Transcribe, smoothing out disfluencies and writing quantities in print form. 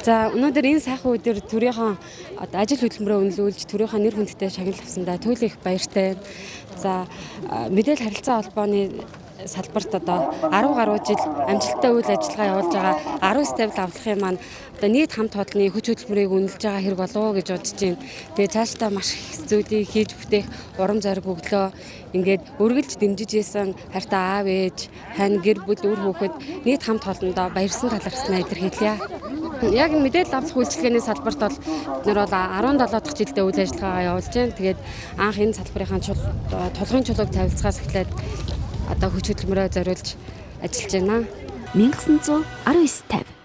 За, өнөөдөр энэ сайхан өдөр төрийнхөө одоо ажил хөдөлмөрөө үнэлүүлж, төрийнхөө нэр хүндтэй шагнал авсандаа туйл их баяртай. За, мэдээлэл харилцаа холбооны салбарт одоо 10 гаруй жил амжилттай үйл ажиллагаа явуулж байгаа 19 тавил авлахын маань одоо нийт хамт олонны хүч хөдөлмөрийг үнэлж байгаа хэрэг болов уу гэж бодож байна. Тэгээ цаашдаа маш их зүйлийг хийж бүтээх урам зориг өглөө. Ингээд үргэлж дэмжиж исэн хайртай аав ээж, хань, гэр бүл, үр хүүхэд, нийт хамт олондоо баярсан талархснаа илэрхийлье. Яг мэдээлэл авах үйлчилгээний салбарт бол бид нар бол 17 дахь жилдээ үйл ажиллагаагаа явуулж байна. Тэгээд анх энэ салбарын тулгын чулууг тавилцахаас эхлээд одоо хүч хөдөлмөрөө зориулж ажиллаж байна. 1919 50.